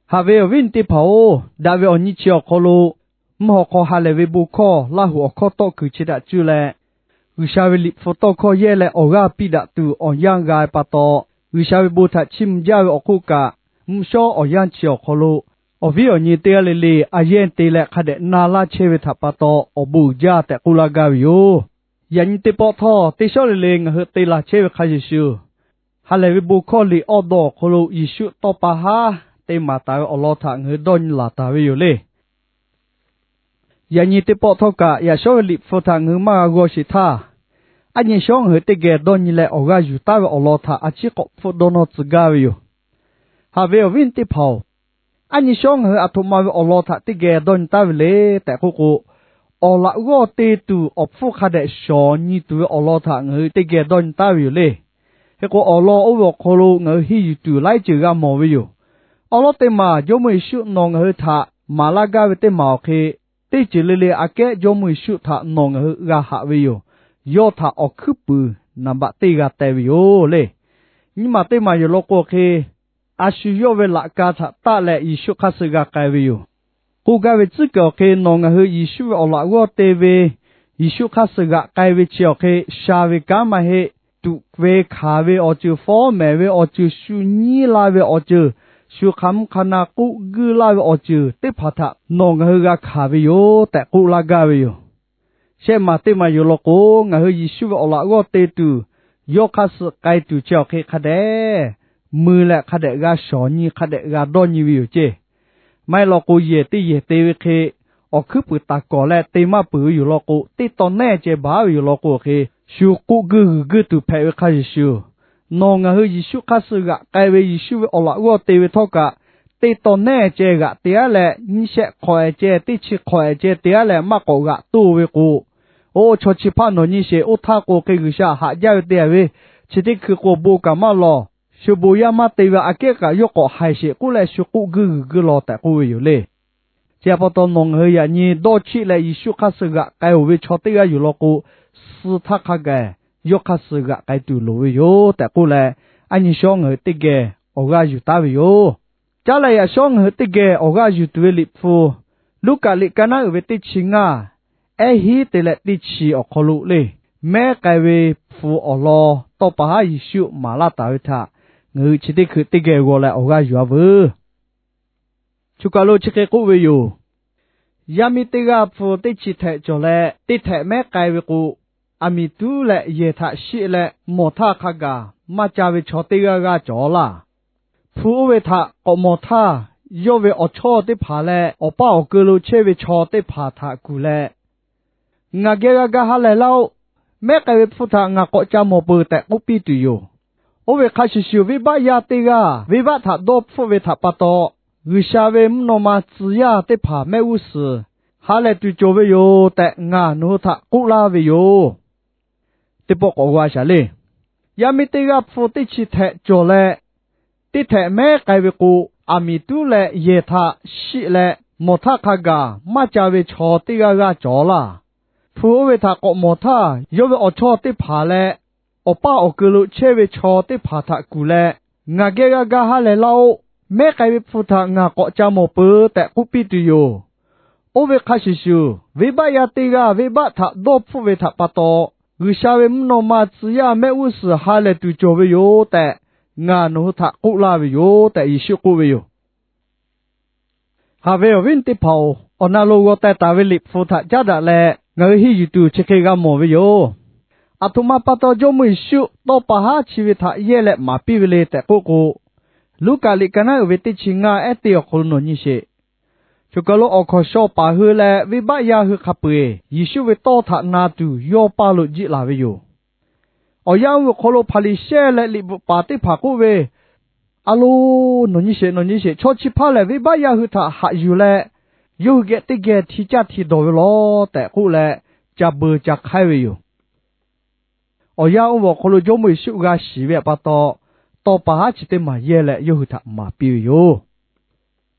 Haꞈ ve awˬ viˉ nyi teˇ hpaˍ-oˬ, daꞈ ve awˬ nyi chi awˬ hk'aw lo mvuhˇ haw hk'aw ha lehˬ ve bon hkawˇ Laˇ huˍ awˬ hkawˇ tawˆ kuiˬ chi htaꞈ cuˇ leh, G'uiˬsha ve Liꞈ hpu tawˇ hkawˇ yehˇ leh awˬ g'aˇ piˇ daꞈ tuˬ awˬ yanˇ g'a pa taw, G'uiˬsha ve bon htaꞈ chiˇ mvuh jaˇ ve awˬ hk'oˆ kaꞈ, mvuhˇ shawˉ awˬ yanˇ chi awˬ hk'aw lo awˬ viˉ awˬ nyi teˇ g'aˇ le le a yehˇ te leh hk'a dehꞈ na laˇ chehˇ ve htaꞈ pa taw, awˬ bon uiˍ jaˇ tehꞈ k'oˆ laˇ gaˇ ve yoˬ. Yaꞈ nyi teˇ pawˆ htawˇ, teˇ shawˉ le le ngaˬ hui te laˬ chehˇ ve hk'a shuˍ shuˍ, ha lehˬ ve bon hkawˇ liꞈ awˇ dawˇ awˬ hk'aw lo Yeˍsuˆ tawˇ pa haˉ te maˍ taˍ ve awˬ lawn htaꞈ ngaˬ hui dawˇ nyi laˬ taˍ ve yoˬ le. Yaꞈ nyi teˇ pawˆ htawˇ kaꞈ, yaꞈ shawˉ ve Liꞈ hpu htaꞈ ngaˬ hui maˇ g'a g'aw sheˍ htaˇ, aˉ nyi shawˉ ngaˬ hui teˇ geh dawˇ nyi leh awˬ g'aˇ yuˬ taˉ ve awˬ lawn htaꞈ a ciˉ k'awꞈ hpfuhˆ dawˇ nawˇ tcuh gaˇ ve yoˬ. Haꞈ ve awˬ viˉ teˇ hpaˍ-oˬ, aˉ nyi shawˉ ngaˬ hui aˬ htoꞈ ma ve awˬ lawn htaꞈ teˇ geh dawˇ nyi taˉ ve le tehꞈ k'oˆ k'o, awˬ laꞈ g'awˇ te tuˬ awˬ hpfuhˇ hk'a dehꞈ shawˍ nyi tuˬ ve awˬ lawn htaꞈ ngaˬ hui teˇ geh dawˇ nyi taˉ ve yoˬ le. Hk'e k'o, awˬ lawn oˇ ve awˬ hk'aw lo ngaˬ hui henˇ yuˬ tuˬ laiˉ ceuˬ g'a mawˬ ve yoˬ. Awˬ lawn teˇ maˬ, Jawˇmawˇ Yeˍsuˆ nawˬ ngaˬ hui htaꞈ maˍ laˇ gaˇ ve teˇ maˬ awˬ hk'e, teˇ ceuˬ le le aꞈ kehˉ Jawˇmawˇ Yeˍsuˆ htaꞈ nawˬ ngaˬ hui g'a haꞈ ve yoˬ. Yawˇ htaꞈ awˬ hkuiˉ puiˍ naˍ baꞈ teˇ g'a teh ve yoˬ le. Nyiˇ maˬ teˇ maˬ yoˬ law k'o hk'e, a shu yawˇ ve laꞈ ka htaꞈ taˆ leh Yeˍsuˆ hk'aˇ suh g'a k'ai ve yoˬ. K'oˆ gaˇ ve tcuhˉ kuiˬ awˬ hk'e, nawˬ ngaˬ hui Yeˍsuˆ ve awˬ laꞈ g'awˇ te ve, Yeˍsuˆ hk'aˇ suh g'aꞈ k'ai ve chi awˬ hk'e, sha ve kanˉ maˇ heˆ, tuꞈ ve hkanˍ ve awˬ ceuˬ, fawˉ mehˍ ve awˬ ceuˬ, shu nyiˉ laˇ ve awˬ ceuˬ, shu hk'aˬ mvuhˇ hk'a na k'oˆ guiˇ laˇ ve awˬ ceuˬ teˇ hpaˍ htaꞈ nawˬ ngaˬ hui g'a hkanˍ ve yoˬ tehꞈ k'oˆ laˇ gaˇ ve yoˬ. Shehˆ maˬ teˇ maˬ yoˬ law k'o, ngaˬ hui Yeˍsuˆ ve awˬ laꞈ g'awˇ te tuˬ, yawˇ hk'aˇ suh k'ai tuˬ chi awˬ hk'e hk'a dehꞈ mui leh hk'a dehꞈ g'a shawˍ nyi, hk'a dehꞈ g'a dawˇ nyi ve yoˬ ceˇ. Maˇ heˆ law k'o, yehˬ teˇ yehˬ te ve hk'e, awˬ hkuiˉ puiˍ taˍ kawˍ leh te maˇ peuˬ ve yoˬ law k'o, teˇ taw nehˇ ceh baˬ ve yoˬ law k'o hk'e, shu k'oˆ guiˇ g'uiˬ guiˇ tuˬ hpehꞈ ve hk'a shuˍ shuˍ, nawˬ ngaˬ hui Yeˍsuˆ hk'aˇ suh g'aꞈ k'ai ve, Yeˍsuˆ ve awˬ laꞈ g'awˇ te ve htawˇ kaꞈ, teˇ taw nehˇ ceh g'aꞈ te aˉ leh, nyiˇ shehˆ hk'awꞈ ehˍ ceh, teˇ chi hk'awꞈ ehˍ ceh te aˉ leh maˇ k'awꞈ g'aꞈ toˇ ve k'o, oˇ chaw chi hpaˇ nawˬ nyi sheˍ. Oˇ htaˇ k'o hk'e G'uiˬsha haꞈ jaˇ ve teˇ g'aˇ ve, chi teˇ hkui k'o bon kaꞈ maˇ lawˬ, shu bon yaˇ maˇ te ve aꞈ kehˉ kaꞈ yawˇ k'awꞈ haiˬ sheˍ k'oˆ leh, shu k'oˆ guiˇ g'uiˬ guiˇ law tehꞈ k'oˆ ve yoˬ le. Chi htaꞈ pa taw, nawˬ ngaˬ hui yaꞈ nyi dawˇ chiˆ leh Yeˍsuˆ hk'aˇ suh g'aꞈ k'ai-oˬ ve chaw teˇ g'aˇ yoˬ law k'o, suh htaˇ hk'a gaˬ yawˇ hk'aˇ suh g'aꞈ k'ai tuˬ loˍ ve yoˬ tehꞈ k'oˆ leh, aˉ nyi shawˉ ngaˬ hui teˇ geh awˬ g'aˇ yuˬ taˉ ve yoˬ. Caˉ leh yaꞈ shawˉ ngaˬ hui teˇ geh awˬ g'aˇ yuˬ tuˬ ve Liꞈ hpu, Luˉkaꞈ liꞈ ka naˉ uiˍ ve teˇ chi ngaˇ, ehˉ hiˉ te leh teˇ chi awˬ hk'aw lo le, mehˉ k'ai ve hpu awˬ lawn tawˇ pa haˉ Yeˍsuˆ maˍ laˇ taˍ ve htaꞈ ngaˬ hui chi teˇ hkui teˇ geh g'aw leh awˬ g'aˇ yuˬ-a veuˬ. Choˬ kaˬ lo chi hk'e k'oˆ ve yoˬ. Yaˇ miˇ teˇ g'aˇ hpu teˇ chi htehꞈ cawˬ leh, teˇ htehꞈ mehˉ k'ai ve k'o, aˬ miˍ tuˉ leh yehˬ htaꞈ shiˆ leh mawˬ htaˇ hk'a gaˬ maˇ ca ve chaw teˇ g'aˇ g'aˇ cawˬ laˇ. Hpu oˇ ve htaꞈ k'awꞈ mawˬ htaˇ, yawˇ ve awˬ chawˇ teˇ hpaˍ leh awˬ paˇ awˬ keu lo chehˇ ve chaw teˇ hpaˍ htaꞈ kuˬ leh, Ngaˬ geh g'a ga ha lehˬ laˇ-oˆ. Mehˉ k'ai ve hpu htaꞈ ngaˬ k'awꞈ ca mawˬ peuˬ tehꞈ k'oˆ piˇ tuˬ yoˬ. Oˇ ve hk'a shuˍ shuˍ, venˇbaˆ yaˇ teˇ g'aˇ venˇbaˆ htaꞈ dawˇ hpfuhˆ ve htaꞈ pa taw, G'uiˬsha ve mvuhˇ naw ma tcuh yaˇ teˇ hpaˍ mehˆ g'uˇ suhˍ ha lehˬ tuˬ cawˬ ve yoˬ tehꞈ ngaˬ nawˬ hui htaꞈ k'oˆ laˇ ve yoˬ. Teˇ pawˆ k'awꞈ g'a shaˍ le. Yaˇ miˇ teˇ g'aˇ hpu teˇ chi htehꞈ cawˬ leh, teˇ htehꞈ mehˉ k'ai ve k'o, aˬ miˍ tuˉ leh yehˬ htaꞈ shiˆ leh mawˬ htaˇ hk'a gaˬ maˇ ca ve chaw teˇ g'aˇ g'aˇ cawˬ laˇ. Hpu oˇ ve htaꞈ k'awꞈ mawˬ htaˇ, yawˇ ve awˬ chawˇ teˇ hpaˍ leh awˬ paˇ awˬ keu lo chehˇ ve chaw teˇ hpaˍ htaꞈ kuˬ leh, Ngaˬ geh g'a ga ha lehˬ laˇ-oˆ. Mehˉ k'ai ve hpu htaꞈ ngaˬ k'awꞈ ca mawˬ peuˬ tehꞈ k'oˆ piˇ tuˬ yoˬ. Oˇ ve hk'a shuˍ shuˍ, venˇbaˆ yaˇ teˇ g'aˇ venˇbaˆ htaꞈ dawˇ hpfuhˆ ve htaꞈ pa taw, G'uiˬsha ve mvuhˇ naw ma tcuh yaˇ mehˆ g'uˇ suhˍ ha lehˬ tuˬ cawˬ ve yoˬ tehꞈ ngaˬ nawˬ hui htaꞈ k'oˆ laˇ ve yoˬ tehꞈ Yeˍsuˆ k'oˆ ve yoˬ. Haꞈ ve awˬ viˉ teˇ hpaˍ-oˬ, awˬ na lo g'aw teh taˍ ve Liꞈ hpu htaꞈ caˉ daꞈ leh ngaˬ hui henˇ yuˬ tuˬ chi hk'e g'a mawˬ ve yoˬ. Aˬ htoꞈ ma pa taw Jawˇmawˇ Yeˍsuˆ tawˇ pa haˉ chi ve htaꞈ yehˇ leh maˍ piˇ ve le tehꞈ k'oˆ k'o, Luˉkaꞈ liꞈ ka naˉ uiˍ ve teˇ chi ngaˇ ehˉ teˇ awˬ hk'aw lo nawˬ nyi sheˍ. Choˬ kaˬ lo awˬ hkawnˍ shaw paˍ hui leh venˇbaˆ yaˇ hui hk'a peu-eˬ Yeˍsuˆ ve tawˇ htaꞈ na tuˬ yawˇ paˇ lo jiˆ laˬ ve yoˬ. Awˬ yanˇ oˇ ve awˬ hk'aw lo Hpaˍriˍsehˇ leh liꞈ bvuhꞈ paˍ teˇ hpaˍ k'oˆ ve, A lo, nawˬ nyi sheˍ, nawˬ nyi sheˍ, chaw chi hpaˇ lehˬ venˇbaˆ yaˇ hui htaꞈ haꞈ yuˬ leh, yawˇ hui geh teˇ geh hti caˇ hti dawˬ ve law tehꞈ k'oˆ leh, ca beu ca hk'aiˉ ve yoˬ. Awˬ yanˇ oˇ ve awˬ hk'aw lo Jawˇmawˇ Yeˍsuˆ g'a shiˍ ve pa taw, tawˇ pa haˉ chi teˇ maˬ yehˇ leh yawˇ hui htaꞈ maˍ piˇ ve yoˬ.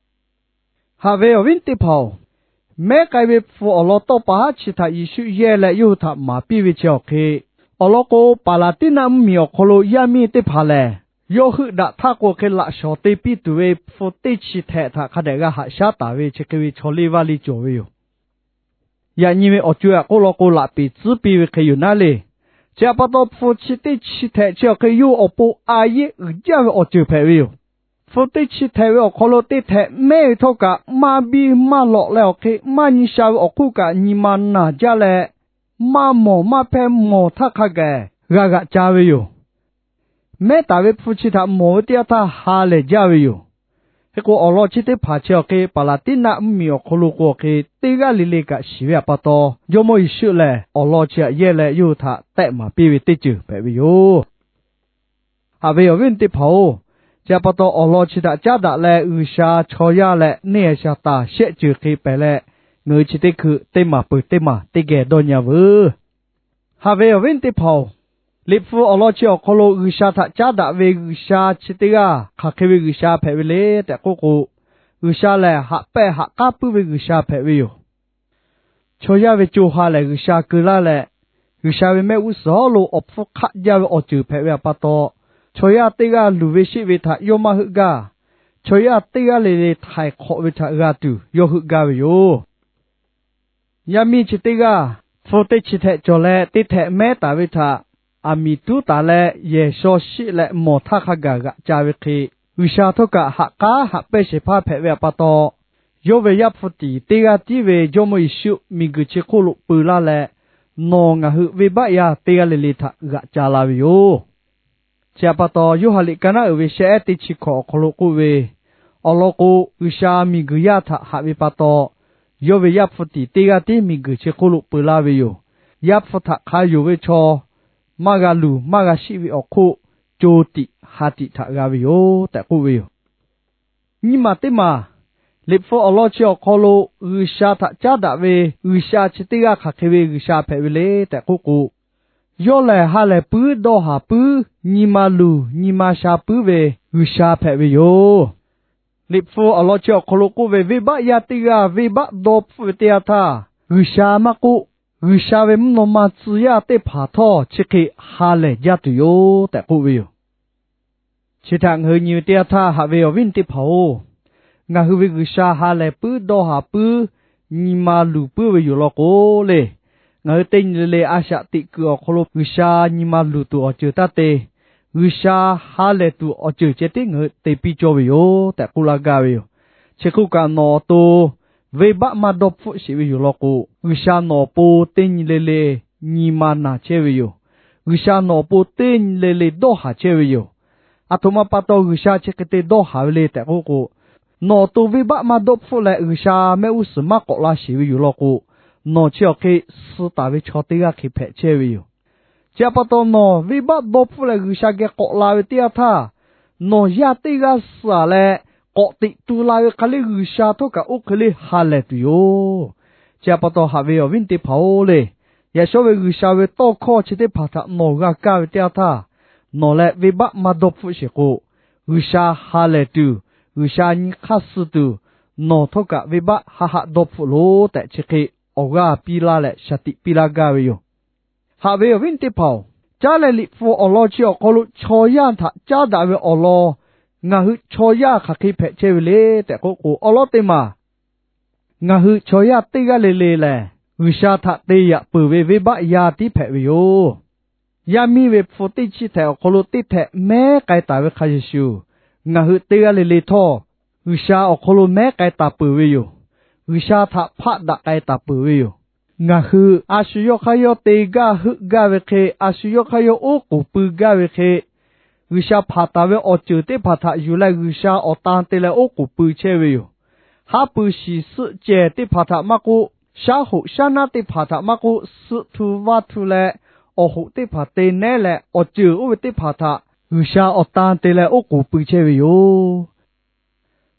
Haꞈ ve awˬ viˉ teˇ hpaˍ-oˬ, mehˉ k'ai ve hpu awˬ lawn tawˇ pa haˉ chi htaꞈ Yeˍsuˆ yehˇ leh yawˇ hui htaꞈ maˍ piˇ ve chi awˬ hk'e, awˬ lawn k'o, Paˍlaˍtiˉnaˆ mvuhˇmiˬ awˬ hk'aw lo yaˇ miˇ teˇ hpaˍ lehˬ, yawˇ heuˆ daꞈ htaˇ k'o hk'e laꞈ shawˍ te piˇ tuˬ ve hpu teˇ chi htehꞈ htaꞈ hk'a dehꞈ g'a haꞈ shaˉ taˍ ve chi hk'e ve chaw leˇ vaˇ leˇ cawˬ ve yoˬ. Yaꞈ nyi ve awˬ co-e k'oˆ law k'o, laꞈ peˍ tcuhˉ piˇ ve hk'e yoˬ naˉ le. Chi htaꞈ pa taw, hpu chi teˇ chi htehꞈ chi awˬ hk'e yawˇ awˬ pon a yehˉ uiˍ jaˇ ve awˬ ceuˬ hpehꞈ ve yoˬ. Hpu teˇ chi htehꞈ ve awˬ hk'aw lo teˇ htehꞈ mehˉ ve htawˇ kaꞈ maˇ biˇ maˇ lawꞈ leh awˬ hk'e maˇ nyi sha ve awˬ hk'oˆ kaꞈ nyi ma naˬ jaˇ leh, maˇ mawˬ maˇ hpehˇ mawˬ htaˇ hk'a gaˬ g'a g'aꞈ ca ve yoˬ. Mehˉ taˍ ve hpu chi htaꞈ mawˬ ve teˇ yanˇ htaˇ ha lehˬ jaˇ ve yoˬ. Hk'e k'o, awˬ lawn chi teˇ hpaˍ chi awˬ hk'e Paˍlaˍtiˉnaˆ mvuhˇmiˬ awˬ hk'aw lo k'o awˬ hk'e teˇ g'aˇ le le kaꞈ shiˍ ve htaꞈ pa taw, Jawˇmawˇ Yeˍsuˆ lehˬ awˬ lawn chi htaꞈ yehˇ leh yawˇ hui htaꞈ tehˆ maˍ piˇ ve teˇ ceuˬ hpehꞈ ve yoˬ. Haꞈ ve awˬ viˉ teˇ hpaˍ-oˬ, chi htaꞈ pa taw awˬ lawn chi htaꞈ caˉ daꞈ leh G'uiˬsha chaw yaˇ leh neˇ haiˬ shaˍ taˍ shehˆ ceuˬ hk'e pehˍ leh, ngaˬ hui chi teˇ hkui teˇ maˬ peuˬ teˇ maˬ teˇ geh dawˇ nyi-a veuˬ. Haꞈ ve awˬ viˉ teˇ hpaˍ-oˬ, Liꞈ hpu awˬ lawn chi awˬ hk'aw lo G'uiˬsha htaꞈ caˉ daꞈ ve G'uiˬsha chi teˇ g'aˇ hk'aˬ hk'e ve G'uiˬsha hpehꞈ ve le tehꞈ k'oˆ k'o, G'uiˬsha lehˬ haꞈ pehnˇ haꞈ k'aˉ puiˉ ve G'uiˬsha hpehꞈ ve yoˬ. Chaw yaˇ ve co ha lehˬ G'uiˬsha keu laˇ leh, G'uiˬsha ve mehˆ g'uˇ suhˍ hawˉ lo awˬ hpfuhˇ hk'aˆ jaˇ ve awˬ ceuˬ hpehꞈ ve htaꞈ pa taw, chaw yaˇ teˇ g'aˇ luˬ ve sheˆ ve htaꞈ yawˇ maˇ heuˆ gaˇ. Chaw yaˇ teˇ g'aˇ le le htaiˍ hk'awꞈ ve htaꞈ g'a tuˬ yawˇ heuˆ gaˇ ve yoˬ. Yaˇ miˇ chi teˇ g'aˇ hpu teˇ chi htehꞈ cawˬ leh teˇ htehꞈ mehˉ taˍ ve htaꞈ aˬ miˍ tuˉ taˍ leh yehˬ shaw sheˆ leh mawˬ htaˇ hk'a gaˬ g'aꞈ ca ve hk'e, G'uiˬsha htawˇ kaꞈ haꞈ k'aˉ haꞈ pehnˇ shehˍ hpaˇ hpehꞈ ve htaꞈ pa taw, yawˇ ve Yaˇ hpu tiˍ teˇ g'aˇ tiˉ ve Jawˇmawˇ Yeˍsuˆ miˬguiˬ chi hk'oˆ lo peu laˇ leh, nawˬ ngaˬ hui venˇbaˆ yaˇ teˇ g'aˇ le le htaꞈ g'aꞈ ca la ve yoˬ. Chi htaꞈ pa taw, Yoˇhanˬ liꞈ ka naˉ uiˍ ve shehˆ ehˉ teˇ chi hkawꞈ awˬ hk'aw lo k'oˆ ve, awˬ lawn k'o, G'uiˬsha miˬguiˬ yaˇ htaꞈ haꞈ ve pa taw, yawˇ ve Yaˇ hpu tiˍ teˇ g'aˇ tiˉ miˬguiˬ chi hk'oˆ lo peu laˇ ve yoˬ. Yaˇ hpu htaꞈ hk'a yonˍ ve chaw maˇ g'a luˬ maˇ g'a shiˆ ve awˬ hk'oˆ, co tiꞈ ha tiꞈ htaꞈ g'a ve yoˬ tehꞈ k'oˆ ve yoˬ. Nyi maˬ teˇ maˬ, Liꞈ hpu awˬ lawn chi awˬ hk'aw lo G'uiˬsha htaꞈ caˉ daꞈ ve G'uiˬsha chi teˇ g'aˇ hk'aˬ hk'e ve G'uiˬsha hpehꞈ ve le tehꞈ k'oˆ k'o, yawˇ lehˬ ha lehˬ puiˉ dawˇ haˍ puiˉ nyi ma luˬ nyi ma sha puiˉ ve G'uiˬsha hpehꞈ ve yoˬ. Liꞈ hpu awˬ lawn chi awˬ hk'aw lo k'oˆ ve, venˇbaˆ yaˇ teˇ g'aˇ venˇbaˆ dawˇ hpfuhˆ ve teˇ yanˇ htaˇ, G'uiˬsha maˇ k'oˆ, G'uiˬsha ve mvuhˇ naw ma tcuh yaˇ teˇ hpaˍ htawˇ chi hk'e ha lehˬ jaˇ tuˬ yoˬ tehꞈ k'oˆ ve yoˬ. Chi htaꞈ ngaˬ hui nyi ve teˇ yanˇ htaˇ, haꞈ ve awˬ viˉ teˇ hpaˍ-oˬ, ngaˬ hui ve G'uiˬsha ha lehˬ puiˉ dawˇ haˍ puiˉ nyi ma luˬ puiˉ ve yoˬ law k'o le, ngaˬ hui teˇ nyi le le a shaꞈ teꞈ kuiˬ awˬ hk'aw lo G'uiˬsha nyi ma luˬ tuˬ awˬ ceuˬ taˇ te, G'uiˬsha ha lehˬ tuˬ awˬ ceuˬ ceh tiˉ ngaˬ hui te piˇ cawˇ ve yoˬ tehꞈ k'oˆ laˇ gaˇ ve yoˬ. Chi hk'oˆ kaꞈ nawˬ awˬ to venˇbaˆ maˇ dawˇ hpfuhˆ sheˍ ve yoˬ law k'o, G'uiˬsha nawˬ awˬ pon teˇ nyi le le nyi ma naˬ chehˇ ve yoˬ. G'uiˬsha nawˬ awˬ pon teˇ nyi le le dawˇ haˍ chehˇ ve yoˬ. Aˬ htoꞈ ma pa taw G'uiˬsha chi hk'e te dawˇ haˍ ve le tehꞈ k'oˆ k'o, nawˬ awˬ to venˇbaˆ maˇ dawˇ hpfuhˆ leh G'uiˬsha mehˆ g'uˇ suhˍ maˇ k'awꞈ la sheˍ ve yoˬ law k'o, nawˬ chi awˬ hk'e suh taˍ ve chaw teˇ g'aˇ hk'e hpehꞈ chehˇ ve yoˬ. Chi htaꞈ pa taw, nawˬ venˇbaˆ dawˇ hpfuhˆ leh G'uiˬsha geh k'awꞈ la ve teˇ yanˇ htaˇ, nawˬ yaˇ teˇ g'aˇ suh leh k'awꞈ teꞈ tu la ve hk'e le G'uiˬsha htawˇ kaꞈ oˇ hk'e le ha lehˬ tuˬ yoˬ. Chi htaꞈ pa taw, haꞈ ve awˬ viˉ teˇ hpaˍ-oˬ le, yaꞈ shawˉ ve G'uiˬsha ve tawˇ hkawˇ chi teˇ hpaˍ htaꞈ nawˬ g'a kaˇ ve teˇ yanˇ htaˇ, nawˬ leh venˇbaˆ maˇ dawˇ hpfuhˆ sheˍ k'o, G'uiˬsha ha lehˬ tuˬ, G'uiˬsha nyi hk'aˇ suh tuˬ, nawˬ htawˇ kaꞈ venˇbaˆ haˆ haˆ dawˇ hpfuhˆ loˬ tehꞈ chi hk'e awˬ g'aˇ piˇ laˇ leh shaˍ tiꞈ piˇ laˇ gaˇ ve yoˬ. Haꞈ ve awˬ viˉ teˇ hpaˍ-oˬ, caˉ leh Liꞈ hpu awˬ lawn chi awˬ hk'aw lo chaw yaˇ htaꞈ caˉ daꞈ ve awˬ lawn ngaˬ hui chaw yaˇ hk'aˬ hk'e hpehꞈ chehˇ ve le tehꞈ k'oˆ k'o, awˬ lawn teˇ maˬ ngaˬ hui chaw yaˇ teˇ g'aˇ le le lehˬ, G'uiˬsha htaꞈ te yaꞈ peuˬ ve venˇbaˆ yaˇ tiˉ hpehꞈ ve yoˬ. Yaˇ miˇ ve hpu teˇ chi htehꞈ awˬ hk'aw lo teˇ htehꞈ mehˉ k'ai taˍ ve hk'a shuˍ shuˍ, ngaˬ hui teˇ g'aˇ le le htawˇ G'uiˬsha awˬ hk'aw lo mehˉ k'ai taˍ peuˬ ve yoˬ. G'uiˬsha htaꞈ hpaˆ daꞈ k'ai taˍ peuˬ ve yoˬ. Ngaˬ hui a shu yawˇ hk'aˇ yawˇ te gaˇ heuˆ gaˇ ve hk'e, a shu yawˇ hk'aˇ yawˇ oˉ k'oˍ pui gaˇ ve hk'e, G'uiˬsha hpanˍ taˍ ve awˬ ceuˬ teˇ hpaˍ htaꞈ yuˬ leh G'uiˬsha awˬ tan te leh oˉ k'oˍ pui chehˇ ve yoˬ. Haˉ pui shiˍ suhˆ cehˬ teˇ hpaˍ htaꞈ maˇ k'oˆ, shaˉ hoꞈ shaˉ naˉ teˇ hpaˍ htaꞈ maˇ k'oˆ, suhˆ htu vaˇ htu leh awˬ hoꞈ teˇ hpaˍ te nehˉ leh awˬ ceuˬ oˇ ve teˇ hpaˍ htaꞈ G'uiˬsha awˬ tan te leh oˉ k'oˍ pui chehˇ ve yoˬ.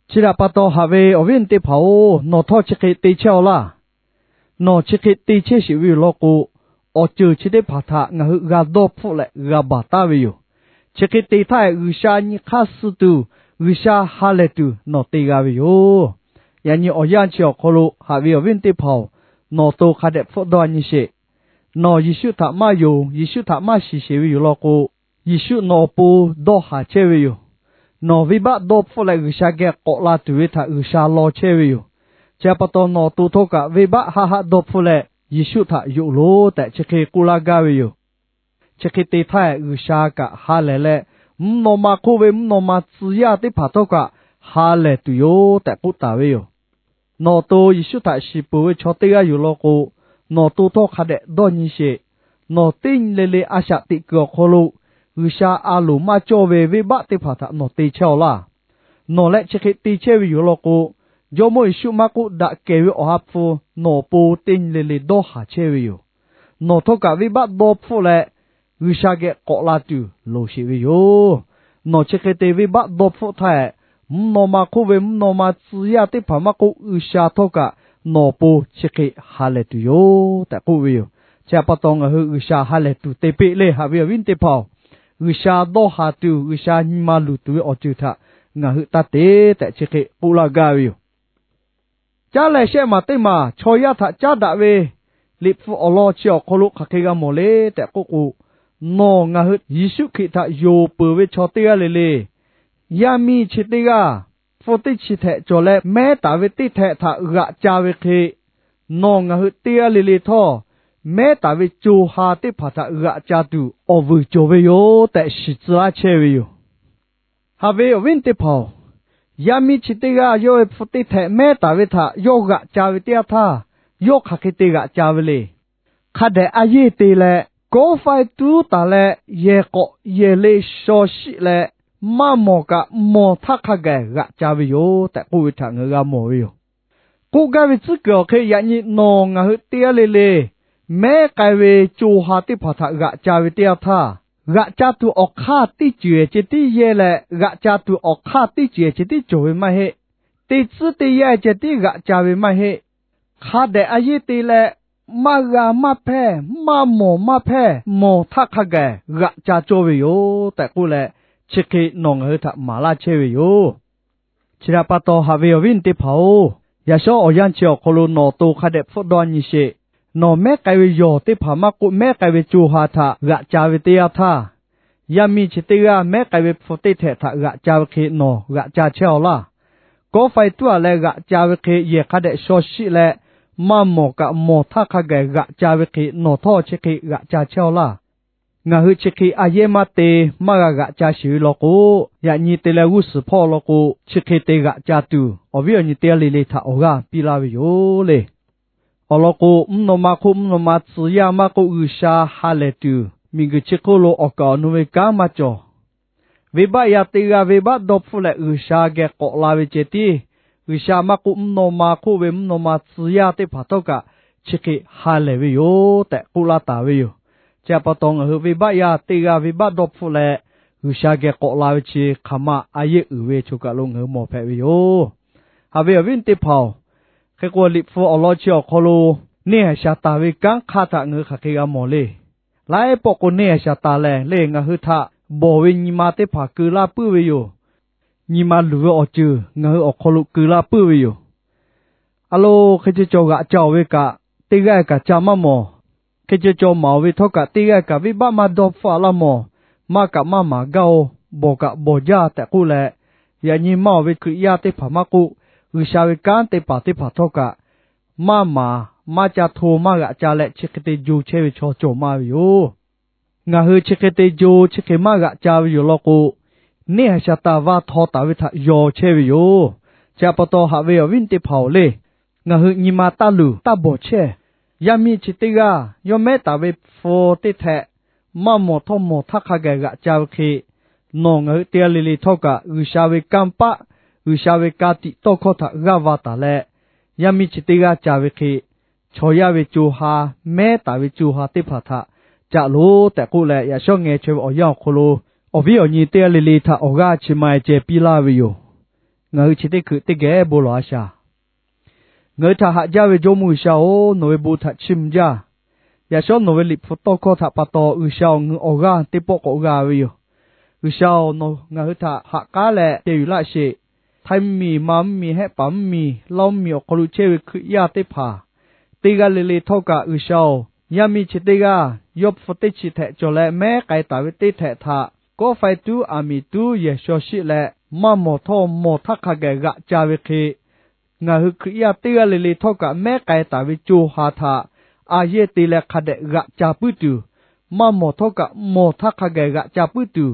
Chi htaꞈ pa taw, haꞈ ve awˬ viˉ teˇ hpaˍ-oˬ, nawˬ htawˇ chi hk'e te chehˇ-aw laˇ. Nawˬ chi hk'e te chehˇ sheˍ ve yoˬ law k'o, awˬ ceuˬ chi teˇ hpaˍ htaꞈ ngaˬ hui g'a dawˇ hpfuhˆ leh g'a baˬ taˉ ve yoˬ. Chi hk'e te htaˇ, G'uiˬsha nyi hk'aˇ suh tuˬ, G'uiˬsha ha lehˬ tuˬ nawˬ te g'a ve yoˬ. Yaꞈ nyi awˬ yanˇ chi awˬ hk'aw lo haꞈ ve awˬ viˉ teˇ hpaˍ-oˬ, nawˬ to hk'a dehꞈ hpfuhˆ dawˇ nyi sheˍ. Nawˬ Yeˍsuˆ htaꞈ maˇ yonˍ, Yeˍsuˆ htaꞈ maˇ shiˍ sheˍ ve yoˬ law k'o, Yeˍsuˆ nawˬ awˬ pon dawˇ haˍ chehˇ ve yoˬ. Nawˬ venˇbaˆ dawˇ hpfuhˆ leh G'uiˬsha geh k'awꞈ la tuˬ ve htaꞈ G'uiˬsha law chehˇ ve yoˬ. Chi htaꞈ pa taw, nawˬ awˬ to htawˇ kaꞈ venˇbaˆ haˆ haˆ dawˇ hpfuhˆ leh, Yeˍsuˆ htaꞈ yonˍ loˬ tehꞈ chi hk'e k'oˆ laˇ gaˇ ve yoˬ. Chi hk'e te htaˇ, G'uiˬsha kaꞈ ha lehˬ leh, mvuhˇ naw ma hk'oˆ ve mvuhˇ naw ma tcuh yaˇ teˇ hpaˍ htawˇ kaꞈ ha lehˬ tuˬ yoˬ tehꞈ k'oˆ taˍ ve yoˬ. Nawˬ awˬ to Yeˍsuˆ htaꞈ shiˍ peuˬ ve chaw teˇ g'aˇ yoˬ law k'o, nawˬ awˬ to htawˇ hk'a dehꞈ dawˇ nyi sheˍ. Nawˬ teˇ nyi le le a shaꞈ teꞈ kuiˬ awˬ hk'aw lo G'uiˬsha a loˍ maˇ cawˇ ve venˇbaˆ teˇ hpaˍ htaꞈ nawˬ te chehˇ-aw laˇ. Nawˬ leh chi hk'e te chehˇ ve yoˬ law k'o, Jawˇmawˇ Yeˍsuˆ maˇ k'oˆ, daꞈ kehˬ ve Awˬ ha hpu nawˬ awˬ pon teˇ nyi le le dawˇ haˍ chehˇ ve yoˬ. Nawˬ htawˇ kaꞈ venˇbaˆ dawˇ hpfuhˆ leh, G'uiˬsha geh k'awꞈ la tuˬ loˍ sheˍ ve yoˬ. Nawˬ chi hk'e te venˇbaˆ dawˇ hpfuhˆ htaˇ, mvuhˇ naw ma hk'oˆ ve mvuhˇ naw ma tcuh yaˇ teˇ hpaˍ maˇ k'oˆ, G'uiˬsha htawˇ kaꞈ nawˬ awˬ pon chi hk'e ha lehˬ tuˬ yoˬ tehꞈ k'oˆ ve yoˬ. Chi htaꞈ pa taw, ngaˬ hui G'uiˬsha ha lehˬ tuˬ te peˆ le. Haꞈ ve awˬ viˉ teˇ hpaˍ-oˬ, G'uiˬsha dawˇ haˍ tuˬ, G'uiˬsha nyi ma luˬ tuˬ ve awˬ ceuˬ htaꞈ ngaˬ hui taˇ te tehꞈ chi hk'e k'oˆ laˇ gaˇ ve yoˬ. Caˉ leh shehˆ maˬ teˇ maˬ chaw yaˇ htaꞈ caˉ daꞈ ve Liꞈ hpu awˬ lawn chi awˬ hk'aw lo hk'aˬ hk'e g'a mawˬ le tehꞈ k'oˆ k'o, nawˬ ngaˬ hui Yeˍsuˆ Hkriꞈ htaꞈ yonˍ peuˬ ve chaw teˇ g'aˇ le le, yaˇ miˇ chi teˇ g'aˇ, hpu teˇ chi htehꞈ cawˬ leh mehˉ taˍ ve teˇ htehꞈ htaꞈ g'aꞈ ca ve hk'e, nawˬ ngaˬ hui teˇ g'aˇ le le htawˇ, mehˉ taˍ ve co ha teˇ hpaˍ htaꞈ g'aꞈ ca tuˬ awˬ vuiˬ cawˬ ve yoˬ tehꞈ shiˍ tcuh laˇ chehˇ ve yoˬ. Haꞈ ve awˬ viˉ teˇ hpaˍ-oˬ, yaˇ miˇ chi teˇ g'aˇ yawˇ ve hpu teˇ htehꞈ mehˉ taˍ ve htaꞈ yawˇ g'aꞈ ca ve teˇ yanˇ htaˇ, yawˇ hk'aˬ hk'e te g'aꞈ ca ve le. Hk'a dehꞈ a yeˇ te leh, kawˆ faiˇ tuˉ taˍ leh, yehˬ k'awꞈ yehˬ le shaw shiˆ leh, maˇ mawˬ kaꞈ mawˬ htaˇ hk'a gaˬ g'aꞈ ca ve yoˬ tehꞈ k'oˆ ve htaꞈ ngaˬ hui g'a mawˬ ve yoˬ. K'oˆ gaˇ ve tcuhˉ kuiˬ awˬ hk'e, yaꞈ nyi nawˬ ngaˬ hui teˇ g'aˇ le le mehˉ k'ai ve co ha teˇ hpaˍ htaꞈ g'aꞈ ca ve teˇ yanˇ htaˇ, g'aꞈ ca tuˬ awˬ hk'aˇ teˇ ceuˬ ceh tiˉ yehˇ leh, g'aꞈ ca tuˬ awˬ hk'aˇ teˇ ceuˬ ceh tiˉ cawˬ ve maˇ heˆ. Teˇ tcuhˉ teˇ yanˇ ceh tiˉ g'aꞈ ca ve maˇ heˆ. Hk'a dehꞈ a yeˇ te leh, maˇ g'a maˇ hpehˇ, maˇ mawˬ maˇ hpehˇ, mawˬ htaˇ hk'a gaˬ g'aꞈ ca cawˇ ve yoˬ tehꞈ k'oˆ leh, chi hk'e nawˬ ngaˬ hui htaꞈ maˍ laˇ chehˇ ve yoˬ. Chi htaꞈ pa taw, haꞈ ve awˬ viˉ teˇ hpaˍ-oˬ, yaꞈ shawˉ awˬ yanˇ chi awˬ hk'aw lo nawˬ awˬ to hk'a dehꞈ hpfuhˆ dawˇ nyi sheˍ. Nawˬ mehˉ k'ai ve yawˬ teˇ hpaˍ maˇ k'oˆ, mehˉ k'ai ve co ha htaꞈ g'aꞈ ca ve teˇ yanˇ htaˇ, yaˇ miˇ chi teˇ g'aˇ mehˉ k'ai ve hpu teˇ htehꞈ htaꞈ g'aꞈ ca ve hk'e nawˬ g'aꞈ ca chehˇ-aw laˇ. Kawˆ faiˇ tuˉ-a leh g'aꞈ ca ve hk'e, yehˬ hk'a dehꞈ shaw shiˆ leh, maˇ mawˬ kaꞈ mawˬ htaˇ hk'a gaˬ g'aꞈ ca ve hk'e nawˬ htawˇ chi hk'e g'aꞈ ca chehˇ-aw laˇ. Ngaˬ hui chi hk'e a yehˇ maˇ te, maˇ g'a g'aꞈ ca sheˍ ve law k'o, yaꞈ nyi te leh g'uˇ suhˍ hpawˇ law k'o, chi hk'e te g'aꞈ ca tuˬ, awˬ viˉ awˬ nyi teˇ g'aˇ le le htaꞈ awˬ g'aˇ piˇ laˇ ve yoˬ le. Awˬ lawn k'o, mvuhˇ naw ma hk'oˆ mvuhˇ naw ma tcuh yaˇ maˇ k'oˆ, G'uiˬsha ha lehˬ tuˬ, miˬguiˬ chi hk'oˆ lo awˬ kaˍ awˬ nu ve kanˉ maˇ cawˬ. Venˇbaˆ yaˇ teˇ g'aˇ venˇbaˆ dawˇ hpfuhˆ leh G'uiˬsha geh k'awꞈ la ve ceh tiˉ, G'uiˬsha maˇ k'oˆ, mvuhˇ naw ma hk'oˆ ve mvuhˇ naw ma tcuh yaˇ teˇ hpaˍ htawˇ kaꞈ chi hk'e ha lehˬ ve yoˬ tehꞈ k'oˆ laˇ taˍ ve yoˬ. Chi htaꞈ pa taw, ngaˬ hui venˇbaˆ yaˇ teˇ g'aˇ venˇbaˆ dawˇ hpfuhˆ leh G'uiˬsha geh k'awꞈ la ve chi hk'aˬ ma a yehˇ uiˍ ve choˬ kaˬ lo ngaˬ hui mawˬ hpehꞈ ve yoˬ. Haꞈ ve awˬ viˉ teˇ hpaˍ-oˬ, hk'e k'o, Liꞈ hpu awˬ lawn chi awˬ hk'aw lo neˇ haiˬ Saˍtanˍ ve kanˉ hk'aˇ htaꞈ ngaˬ hui hk'aˬ hk'e g'a mawˬ le. Laiˉ pawˆ k'o, neˇ haiˬ Saˍtanˍ lehˬ le, ngaˬ hui htaꞈ bawˬ ve nyi ma teˇ hpaˍ keu laˇ puiˉ ve yoˬ. Nyi ma luˬ ve awˬ ceuˬ ngaˬ hui awˬ hk'aw lo keu laˇ puiˉ ve yoˬ. A lo, hk'e ceh cawˬ g'aꞈ ca-oˬ ve kaꞈ, teˇ g'aˇ kaꞈ ca maˇ mawˬ. Hk'e ceh cawˬ maˍ-oˬ ve htawˇ kaꞈ, teˇ g'aˇ kaꞈ venˇbaˆ maˇ dawˇ hpfuhˆ-a laˇ mawˬ. Maˇ kaꞈ maˇ maˍ gaˇ-oˬ, bawˬ kaꞈ bawˬ jaˇ tehꞈ k'oˆ leh, yaꞈ nyi maˇ-oˬ ve Hkriꞈ yaˇ teˇ hpaˍ maˇ k'oˆ, G'uiˬsha ve kanˉ te paˍ teˇ hpaˍ htawˇ kaꞈ, maˇ maˍ, maˇ ca hto, maˇ g'aꞈ ca leh chi hk'e te jo chehˇ ve chaw cawˬ maˇ ve yoˬ. Ngaˬ hui chi hk'e te jo, chi hk'e maˇ g'aꞈ ca ve yoˬ law k'o, neˇ haiˬ Saˍtanˍ va htaw taˍ ve htaꞈ yaw chehˇ ve yoˬ. Chi htaꞈ pa taw, haꞈ ve awˬ viˉ teˇ hpaˍ-oˬ le, ngaˬ hui nyi ma taˇ luˬ taˇ bawˬ chehˇ. Yaˇ miˇ chi teˇ g'aˇ yawˇ mehˉ taˍ ve hpu teˇ htehꞈ maˇ mawˬ htawˇ mawˬ htaˇ hk'a gaˬ g'aꞈ ca ve hk'e, nawˬ ngaˬ hui teˇ g'aˇ le le htawˇ kaꞈ G'uiˬsha ve kanˇ paˆ, G'uiˬsha ve ka tiꞈ tawˇ hkawˇ htaꞈ g'aˇ va taˍ leh, yaˇ miˇ chi teˇ g'aˇ ca ve hk'e, chaw yaˇ ve co ha, mehˉ taˍ ve co ha teˇ hpaˍ htaꞈ caꞈ loˬ tehꞈ k'oˆ leh, yaꞈ shawˉ ngeh chaweh ve awˬ yanˇ awˬ hk'aw lo, awˬ viˉ awˬ nyi teˇ g'aˇ le le htaꞈ awˬ g'aˇ chi ma-e ceh piˇ laˇ ve yoˬ. Ngaˬ hui chi teˇ hkui teˇ geh bon lawˬ-a shaˍ. Ngaˬ hui htaꞈ haꞈ jaˇ ve Jawˇmawˇ G'uiˬsha-oˬ, nawˬ ve bon htaꞈ chiˇ mvuh jaˇ. Yaꞈ shawˉ nawˬ ve Liꞈ hpu tawˇ hkawˇ htaꞈ pa taw, G'uiˬsha-oˬ, ngaˬ hui awˬ g'aˇ teˇ pawˆ k'awꞈ g'a ve yoˬ. G'uiˬsha-oˬ, nawˬ ngaˬ hui htaꞈ haꞈ k'aˉ leh te yuˬ laˇ sheˍ. Htaiˇ mvuhˇ miˬ, ma mvuhˇ miˬ, hehˆ paˍ mvuhˇ miˬ, Laˇ mvuhˇ miˬ awˬ hk'aw lo chehˇ ve Hkriꞈ yaˇ teˇ hpaˍ, teˇ g'aˇ le le htawˇ kaꞈ G'uiˬsha-oˬ, Yaˇ miˇ chi teˇ g'aˇ yawˇ hpu teˇ chi htehꞈ cawˬ leh mehˉ k'ai taˍ ve teˇ htehꞈ htaꞈ kawˆ faiˇ tuˉ aˬ miˍ tuˉ yehˬ shaw shiˆ leh, maˇ mawˬ htawˇ mawˬ htaˇ hk'a gaˬ g'aꞈ ca ve hk'e, ngaˬ hui Hkriꞈ yaˇ teˇ g'aˇ le le htawˇ kaꞈ mehˉ k'ai taˍ ve co ha htaꞈ a yehˇ te leh hk'a dehꞈ g'aꞈ ca puiˉ tuˬ, maˇ mawˬ htawˇ kaꞈ mawˬ htaˇ hk'a gaˬ g'aꞈ ca puiˉ tuˬ,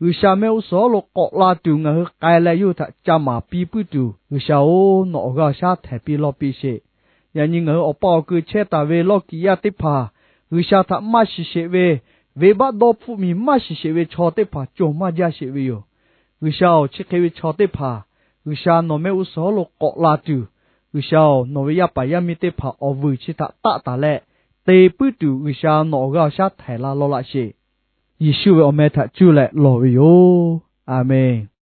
G'uiˬsha mehˆ g'uˇ suhˍ hawˉ lo k'awꞈ la tuˬ ngaˬ hui k'ai leh yawˇ hui htaꞈ ca maˍ piˇ puiˉ tuˬ, G'uiˬsha-oˬ, nawˬ awˬ g'aˇ awˬ shaˉ htehˍ piˇ lawˇ piˇ sheˍ. Yaꞈ nyi ngaˬ hui awˬ pa awˬ kui chehˇ taˍ ve lawˇ kiꞈ yaˇ teˇ hpaˍ G'uiˬsha htaꞈ maˇ shiˍ sheˍ ve, venˇbaˆ dawˇ hpfuhˆ miˬ maˇ shiˍ sheˍ ve chaw teˇ hpaˍ cawˬ maˇ jaˇ sheˍ ve yoˬ. G'uiˬsha-oˬ, chi hk'e ve chaw teˇ hpaˍ G'uiˬsha nawˬ mehˆ g'uˇ suhˍ hawˉ lo k'awꞈ la tuˬ, G'uiˬsha-oˬ, nawˬ ve yaˇ paˍ yaˇ miˇ teˇ hpaˍ awˬ vuiˬ chi htaꞈ taˆ taˍ leh te puiˉ tuˬ, G'uiˬsha nawˬ awˬ g'aˇ awˬ shaˉ htehˍ la lawˇ laꞈ sheˍ. Yeˍsuˆ ve awˬ meh htaꞈ cuˇ leh lawˬ ve yoˬ. Aˬmenˍ.